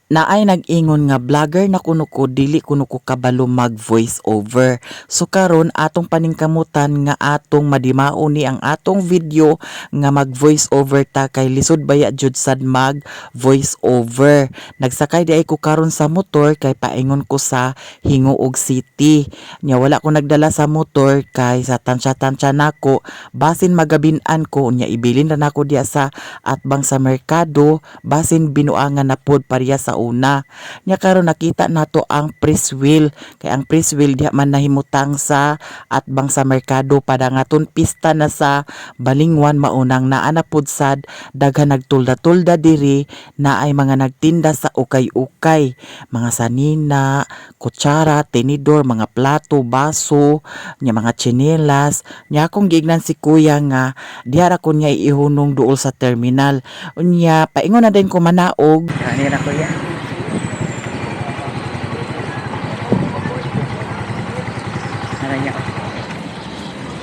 Naay nag-ingon nga vlogger na kuno ko, dili kuno ko kabalo mag voice over. So karon atong paningkamutan nga atong madimao ni ang atong video nga mag voice over ta kay lisod baya jud sad mag voice over. Nagsakay di ay ko karon sa motor kay paingon ko sa Gingoog City. Nya wala ko nagdala sa motor kay sa tansya-tansya nako basin magabinan ko, nya ibilin ra nako diya sa atbang sa merkado, basin binuangan na pod pareha sa una. Nya karon nakita nato ang press wheel kay ang press wheel diha man nahimutang sa atbang sa merkado para ngaton pista na sa Balingwan, maunang naa na pod sad daghan nagtulda-tulda diri na ay mga nagtinda sa ukay-ukay, mga sanina, kutsara, tinidor, mga plato, baso, nya mga tsinelas. Nya akong giignan si kuya nga diha ra ko niya ihunong duol sa terminal. Unya paingon na din ko manaog. Ani na, kuya. Ano niya?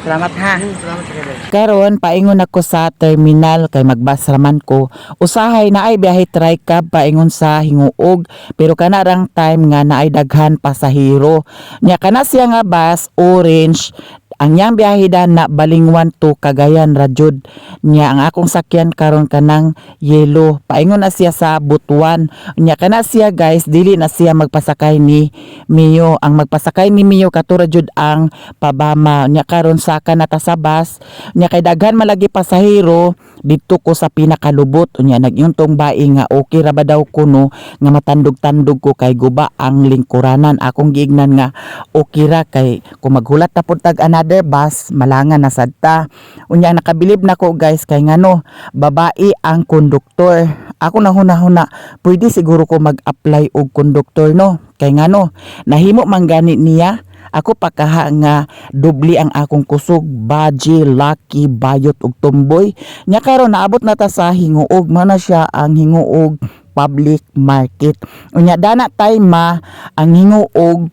Salamat ha. Salamat sa kayo. Karon paingon ako sa terminal kay magbas raman ko. Usahay na ay biyahe tricab paingon sa Hinguog, pero kana rang time nga naay daghan pasahero. Nya kana siya nga bus orange, ang niyang biyahe dan na Balingwan to Cagayan ra jud. Nya ang akong sakyan karon kanang yellow. Paingon na siya sa Butuan. Nya kana siya, guys, dili na siya magpasakay ni Mio. Ang magpasakay ni Mio kato ra jud ang pabama. Nya karon saka na ta sa bus. Nya kay daghan malagi pasahero didto ko sa pinakalubot. Unya nag-ingon tong bae nga okay ra ba daw kuno nga matandog-tandog ko kay guba ang lingkuranan. Akong giignan nga okay ra kay kung maghulat ta pud tag another bus, malangan na sad ta. Unya nakabilib na ko, guys, kay ngano babae ang konduktor. Ako nahuna-huna, pwede siguro ko mag-apply og konduktor, no, kay ngano nahimo man gani niya. Ako pakaha nga dubli ang akong kusog, baji, lucky, bayot ug tumboy. Nya karon naabot na ta sa Hinguog, man na siya ang Hinguog Public Market. Unya dana time ma ang Hinguog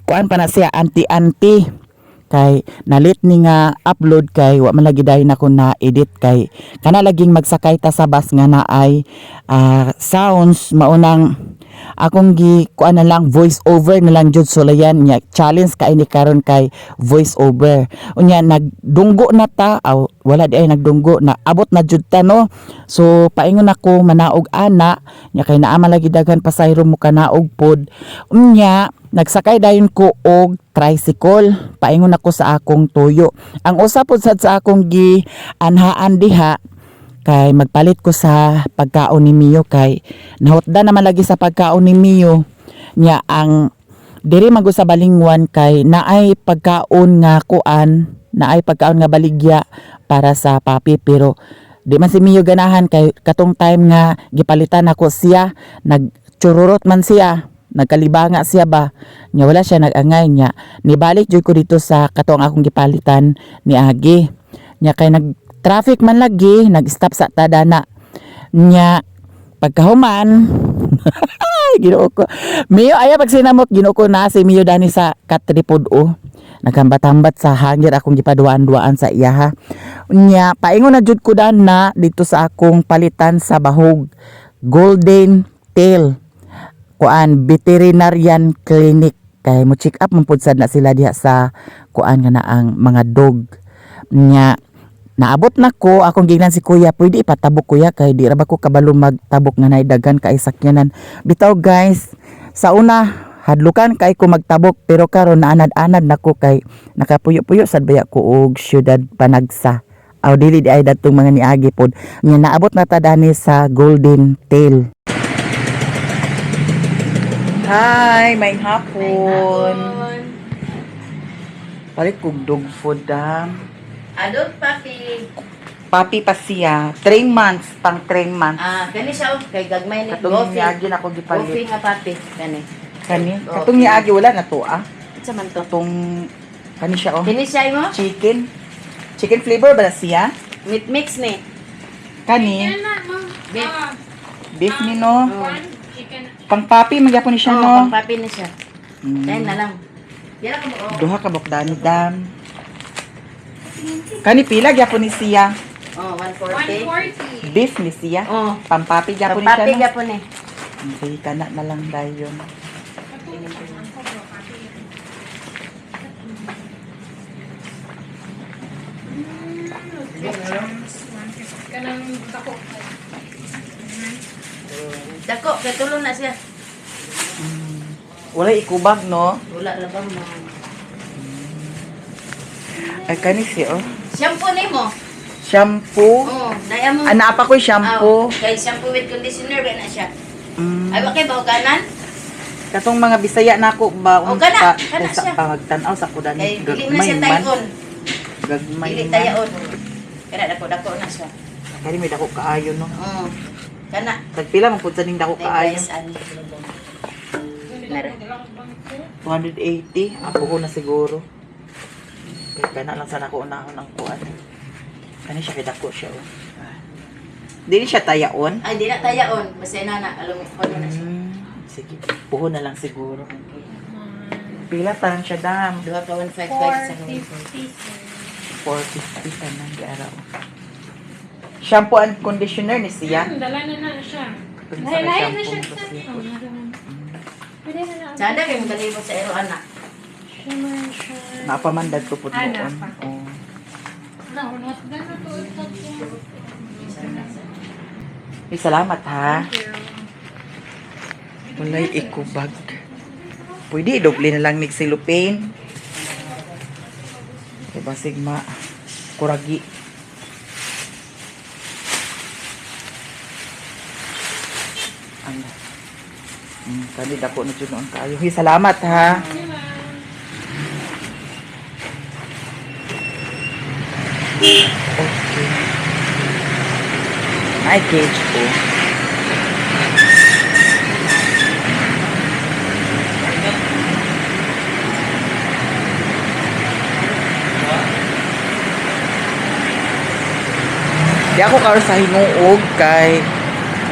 kuan pa na siya, anti-anti, kay nalit ni nga upload kay wa man lagi dayon ako na edit kay kana laging magsakay ta sa bus nga naay sounds, maunang akong gi kuan na lang, voice over na lang jud sulayan. Nya challenge kay ni karon kay voice over. Unya nagdunggo na ta, aw, wala di ay nagdunggo na, abot na jud ta, no. So paingon ako manaog ana nya kay naa man lagi daghan pasahero mo kanaog pod. Unya nagsakay dayon ko og tricycle paingon ako sa akong tuyo. Ang usa pod sad sa akong gi anhaan diha kay magpalit ko sa pagkaon ni Mio kay nahutda naman lagi sa pagkaon ni Mio. Nya ang diri man gud sa Balingwan kay naay pagkaon nga kuan, naay pagkaon nga baligya para sa puppy, pero di man si Mio ganahan kay katong time nga gipalitan ako siya, nagchururot man siya, nagkalibanga siya ba. Nya wala siya nag-angay. Nya nibalik jud ko dito sa katong akong gipalitan ni Agi. Nya kay nag traffic man lagi, nag-stop sa tadana. Nya pagkahuman, ay, Ginoo ko. Mio, ayaw pag sinamot, Ginoo ko, na si Mio dani sa katripod o. Naghambat-hambat sa hangir akong gipaduaan-duaan sa iya ha. Nya paingon na jud ko dan na dito sa akong palitan sa bahog. Golden Tail. Kuan veterinarian clinic kay mo check up man pud sad na sila diha sa kuan nga na ang mga dog. Nya naabot na ko, akong gingnan si kuya, "Pwede ipatabok, kuya, kay di ra ba ko kabalo magtabok nga naay daghan kay sakyanan?" Bitaw, guys, sa una hadlukan kay ko magtabok, pero karon naanad-anad nako kay nakapuyo-puyo sad baya ko og syudad Panagsa. Aw, dili di ay datong mga niagi pod. Nya naabot na ta dani sa Golden Tail. Hi, may hapon. Palit kog dog food dam. Adult puppy. Puppy pa siya. 3 months, pang 3 months. Ah, kani siya oh, kay gagmay ni Katong Goffy. niagi na ko gipalit. Goffy nga puppy kani. Kani? Oh, Katong niagi wala na to ah. Unsa man to? Katong kani siya oh. Kini siya mo? Chicken. Chicken flavor ba na siya? Meat mix ni. Kani? Beef. Beef ni, no? Oh. Pang puppy magyapon ni siya, Oh, no? pang puppy ni siya. Tayo na lang. Pila ka mo? Oh. Duha ka bukdani dam. Kani pila gyapon ni siya? Oh, 140. Beef ni siya. Oh. Pang puppy gyapon Pang ni siya, puppy no? gyapon ni. Sige, kana na lang dayon. Kanang dako. Dako, kay tulo na siya. Wala ikubag, no? Wala la ba mo. Ay, kani siya, oh. Shampoo nimo. Shampoo. Oo, daya mo. Ana pa ko'y shampoo. Aw, kay shampoo with conditioner ba na siya. Mm. Ay wa kay bahuganan? Katong mga Bisaya nako ba Oh, kana, kana unsa siya. pa magtan-aw sa kudan Kay dili na siya man. tayon. Gagmay Dili man. tayaon. Kana dako dako na siya. Kani may dako kaayo no. Oo. Kana. Tagpila man pud sa ning dako Ay kaayo. guys, ani. Nara. 280 ako ko na siguro. Kay kana lang sana ko unahon ang kuan. Kani siya kay dako siya oh. Ah. Dili siya tayaon. Ay di na tayaon, basta na na alam mo ko na siya. Sige, puho na lang siguro. Pila tanan siya dam. Duha ka 155 sa 450. 450 tanan di araw. Shampoo and conditioner ni siya. Dala na na siya. Kung sa Lahi-lahi na shampoo siya ko sa. siya. Oh, naraman. Pwede na na. Sada kay magalibot sa ero ana. Shimmer siya. Napamandad ko po Ah, noon. napa. Oo. Nahunot na na to. Thank Ay, salamat ha. you. Walay ikubag. Pwede, doble na lang mig silupin. Diba, sigma? Kuragi. Ano? Kani dako na jud noon kaayo. Hey, salamat ha. Okay. Ay, cage ko. Di ako karon sa hinguog kay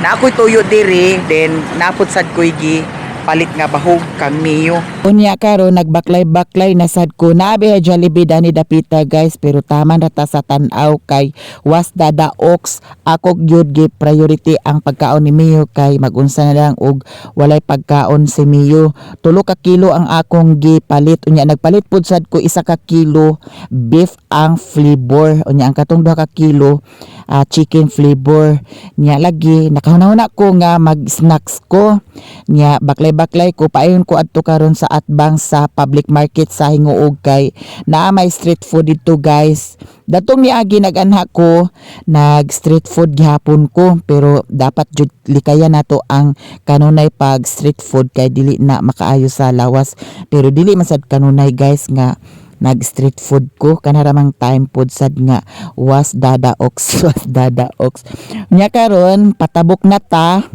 na ako'y tuyo diri then napod sad ko'y gi palit nga bahog kang Mio. Unya karon nagbaklay-baklay na sad ko nabi ha Jollibee dani dapita guys, pero taman ra ta sa tan-aw kay was dada ox ako gyud gi priority ang pagkaon ni Mio kay magunsa na lang og walay pagkaon si Mio. 3 ka kilo ang akong gipalit, unya nagpalit pud sad ko 1 ka kilo beef ang flavor, unya ang katong 2 ka kilo chicken flavor. Nya lagi nakahuna-huna ko nga mag snacks ko, nya baklay-baklay ko payon ko adto karon sa atbang sa public market sa Hinguog kay naa may street food dito guys. Datong niagi nag-anha ko, nag street food gihapon ko, pero dapat jud likayan nato ang kanunay pag street food kay dili na makaayo sa lawas, pero dili man sad kanunay guys nga nag street food ko, kanaramang time pod sad nga was dada ox was dada ox. Nya karon patabok na ta,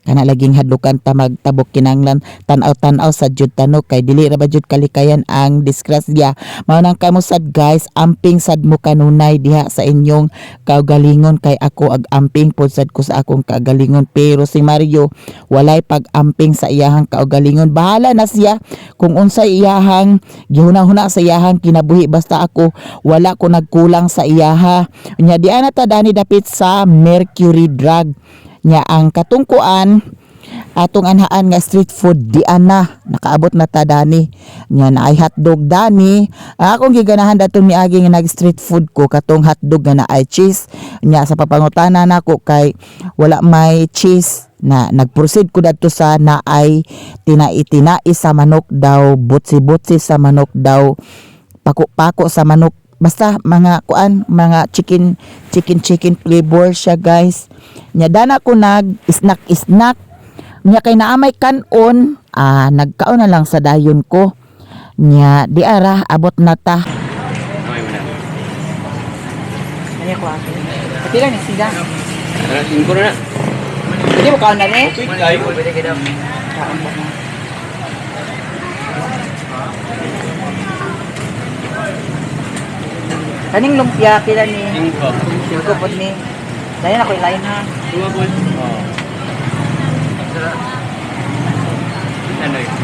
kana laging hadlukan ta magtabok, kinanglan tan-aw-tan-aw sa jud tanok kay dili ra ba jud kalikayan ang disgrasya. Mao nang kamo sad guys, amping sad mo kanunay diha sa inyong kaugalingon kay ako ag amping pod sad ko sa akong kaugalingon, pero si Mario walay pag-amping sa iyahang kaugalingon. Bahala na siya kung unsay iyahang gihuna-huna sa iyahang kinabuhi, basta ako wala ko nagkulang sa iyaha. Nya di ana ta dani dapit sa Mercury Drug. Nya ang katungkuan atong anhaan nga street food di ana nakaabot na ta dani. Nya naay hotdog dani. Akong giganahan datong miagi nga nag street food ko katong hotdog nga naay cheese. Nya sa papangutana nako kay wala may cheese na nagproceed ko dadto sa naay tinai-tinai sa manok daw, butsi-butsi sa manok daw, pako-pako sa manok, basta mga kuan, mga chicken chicken chicken flavor siya guys. Nya dana ko nag snack snack. Nya kay naamay kanon, nagkaon na lang sa dayon ko. Nya di ara abot na ta. Okay mo na. Kani ko ate. Pila ni sila? Tara, singko na na. Pwede mo kaon na ni? Pwede ka daw. Kaon ba na? Kaning lumpia pila ni? Singko. Singko pod ni. Dayon ako ilain ha. Dua po. Oo. Ano yun?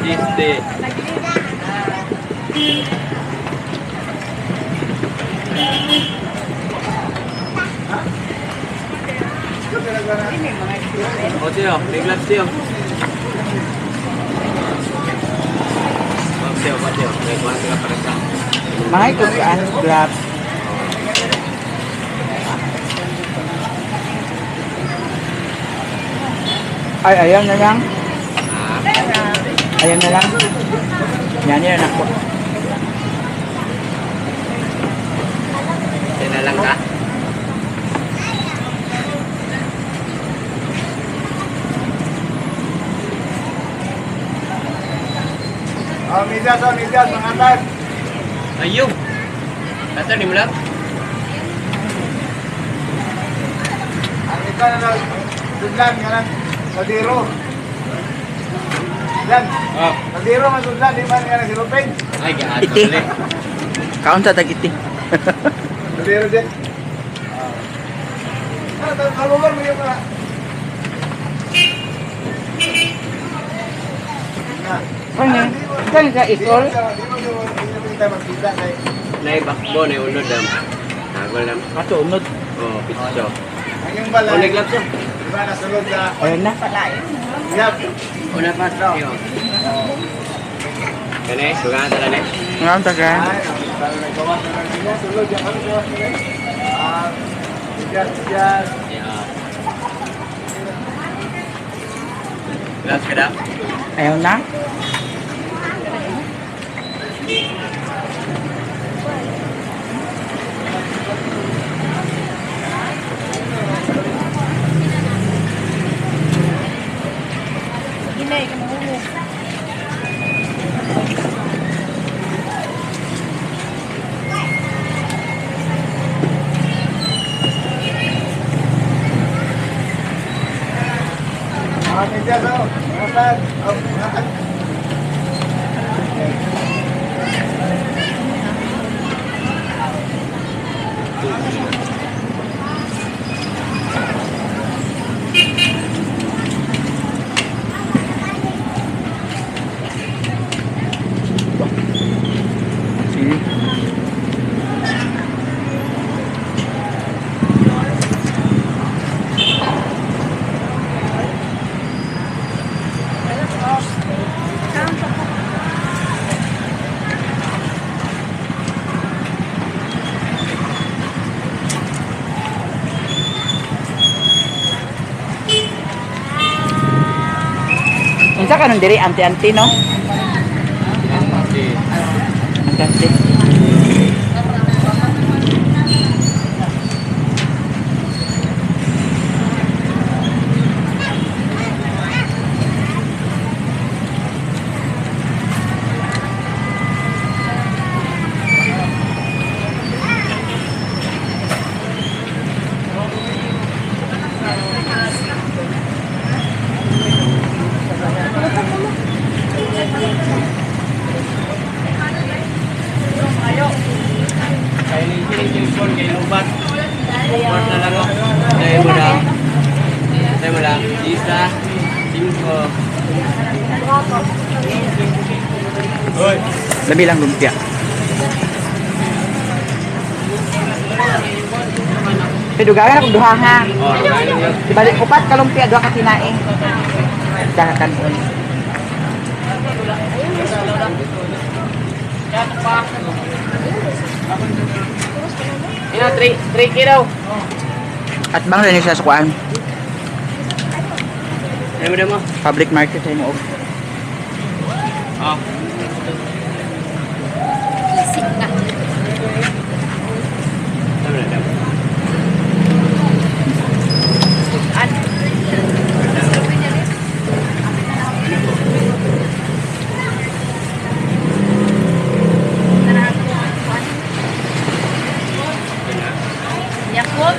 Chiste. O, Tiyo. May gloves, Tiyo. Oh, Tiyo, ba, Tiyo? May kuha sila para sa. Mahay ko kaan gloves. Ay, ayaw na lang. Ayaw na lang. Yan yun ako. Yan na lang ka. Oh, medyas, oh, medyas, mga tan. Ayun. Ito, di mo lang? Ang ikaw na lang, sudlan nga lang, kaldero. Sudlan. Oh. Kaldero man sudlan, di man nga lang si Rupin. Ay, gaano Iti. ulit. Kaon sa tag-iti. Kaldero din. Ah, kalugar mo yung mga. Kani? Kani sa isol? Di mo di mo tayo magkita kay Nay, bakbo, nay ulod dam. Nagol dam. Ato, unod. Oh, pitso. Ang yung balay. Oh, nay gloves siya. Di ba nasulod sa Ayun na. Yap. Una pa, Tiyo. Kani, suga na ni. Ngayon ta ka. Ay, para nagawa na lang sila. Sulod yan kami gawas nila. Ah, medyas, medyas. Yeah. Gloves ka daw? Ayaw na. Ginay, kamuhulog. Mga medyas, oh. Mga tan. Oh, mga tan. Sige. Unsa ka nun diri anti-anti no? Si. Anti-anti. Kay ni kini telepon kay lubat. Lubat na lang oh. Tayo mo lang. Tayo mo lang. Isa, singko. Hoy. Labi lang lumpia. Pero dugagan akong duha ha. Oh, kain lang. Ibalik upat ka lumpia duha ka tinaing. Duha ka kanon. Ina, 3 3 kilo. At bang rin siya sa kuan? Tayo mo mo. Public market sa Imuog. Oh. Isip ka. Tayo mo na dam. Yakult.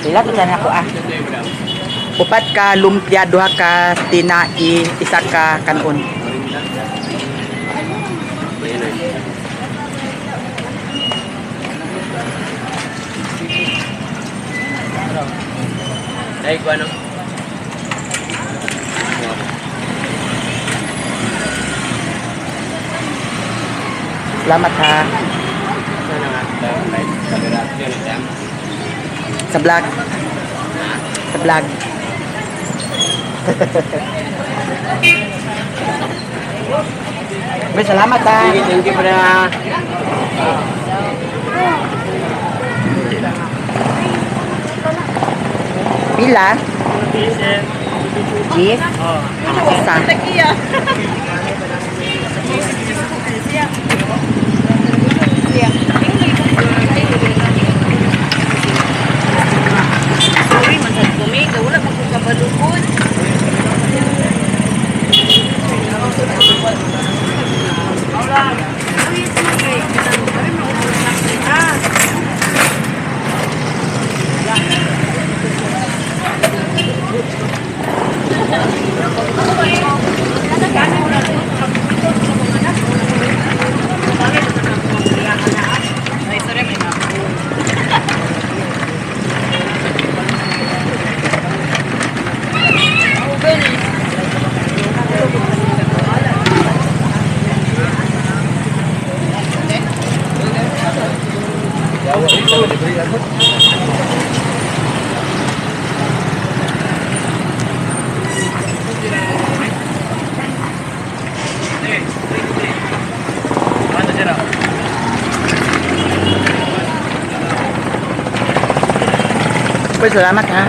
Pila to na ako ah. Upat ka lumpia, duha ka tinai, isa ka kanon. Dahil ko ano? Salamat ha. Sana nga. Live camera. Yun, Sam. Sa vlog. Sa vlog. May salamat ha. Sige, thank you pala. Pila? Cheese? Isa. Sorry, man sa kumiga. Wala man kong kabalukod. Uy, salamat ha.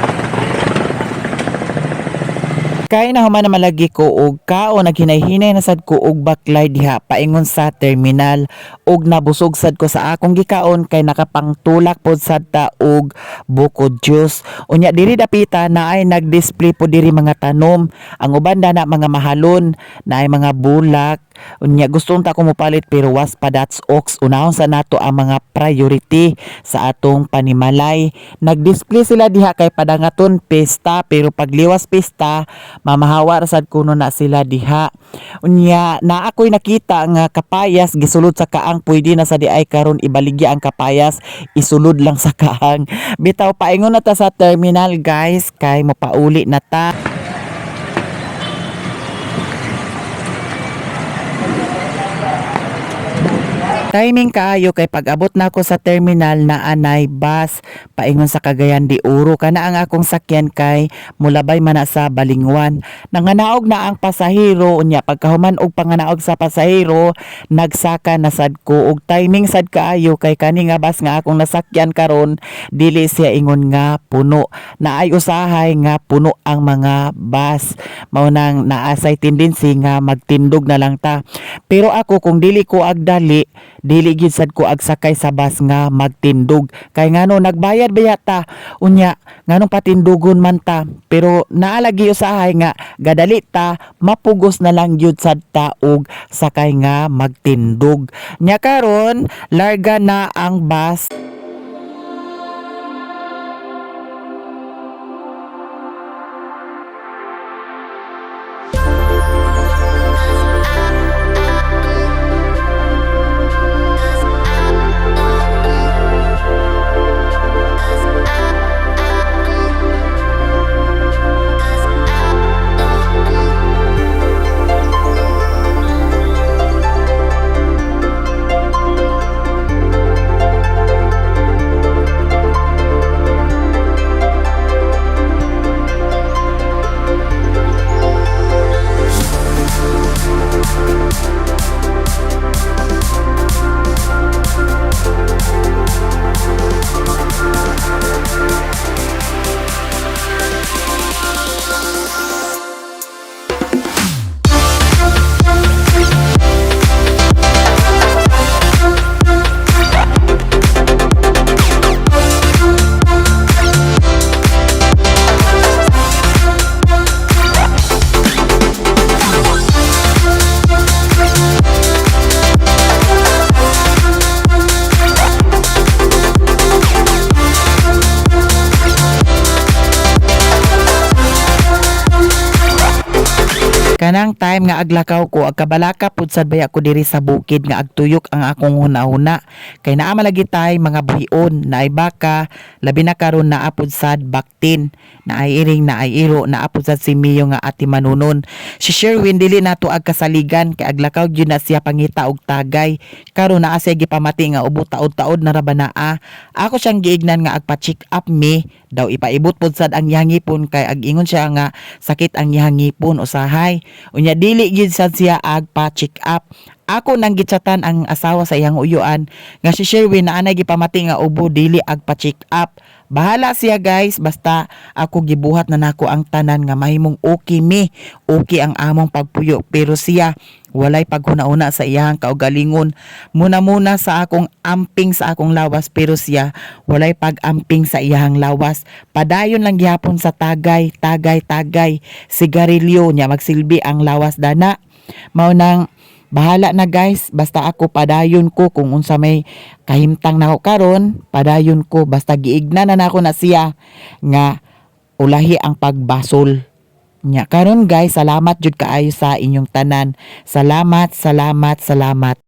Kay na human na malagi ko og kao naghinay-hinay na sad ko og baklay diha paingon sa terminal og nabusog sad ko sa akong gikaon kay nakapangtulak pod sad ta og buko juice. Unya diri dapita na ay nagdisplay po diri mga tanom. Ang uban na mga mahalon, na ay mga bulak. Unya gusto unta ko mopalit pero was pa that's ox unahon sa nato ang mga priority sa atong panimalay. Nagdisplay sila diha kay padangaton pesta pero pagliwas pesta mamahawa ra sad kuno na sila diha. Unya na ako'y nakita nga kapayas gisulod sa kaang, pwede na sa diay karon ibaligya ang kapayas, isulod lang sa kaang. Bitaw paingon na ta sa terminal guys kay mopauli na ta. Timing kaayo kay pag-abot na ako sa terminal na anay bus paingon sa Cagayan de Oro, kana ang akong sakyan kay mulabay man na sa Balingwan. Nanganaog na ang pasahero, unya pagkahuman og panganaog sa pasahero nagsaka na sad ko og timing sad kaayo kay kani nga bus nga akong nasakyan karon dili siya ingon nga puno, naay usahay nga puno ang mga bus, mao nang naasay tendency nga magtindog na lang ta. Pero ako kung dili ko agdali, dili gid sad ko agsakay sa bus nga magtindog kay ngano nagbayad ba yata, unya nganong patindugon man ta. Pero naalagi usahay nga gadali ta, mapugos na lang gyud sad ta og sakay nga magtindog. Nya karon larga na ang bus. Kanang time nga aglakaw ko, agkabalaka pud sad baya ko diri sa bukid nga agtuyok ang akong huna-huna. Kay naa malagi tay mga buhion, naay baka, labi na karon naa pud sad baktin, naay iring, naay iro, naa pud sad si Mio nga ati manunon. Si Sherwin dili nato agkasaligan kay aglakaw gyud na siya pangita og tagay. Karon naa siya gipamati nga ubo, taod-taod na ra ba naa. Ako siyang giignan nga agpa-check up mi daw, ipaibot pud sad ang iyang ngipon kay ag-ingon siya nga sakit ang iyang ngipon usahay. Unya dili gyud sad siya agpa-check up. Ako nang gitsatan ang asawa sa iyang uyuan nga si Sherwin na anay gipamati nga ubo, dili agpa-check up. Bahala siya, guys, basta ako gibuhat na nako ang tanan nga mahimong okay mi, okay ang among pagpuyo, pero siya walay paghuna-una sa iyang kaugalingon. Muna-muna sa akong amping sa akong lawas, pero siya walay pag-amping sa iyang lawas. Padayon lang gihapon sa tagay, tagay, tagay, sigarilyo niya, magsilbi ang lawas dana. Mao nang bahala na, guys, basta ako padayon ko kung unsa may kahimtang nako karon, padayon ko basta giigna na nako na siya nga ulahi ang pagbasol. Nya karon, guys, salamat jud kaayo sa inyong tanan. Salamat, salamat, salamat.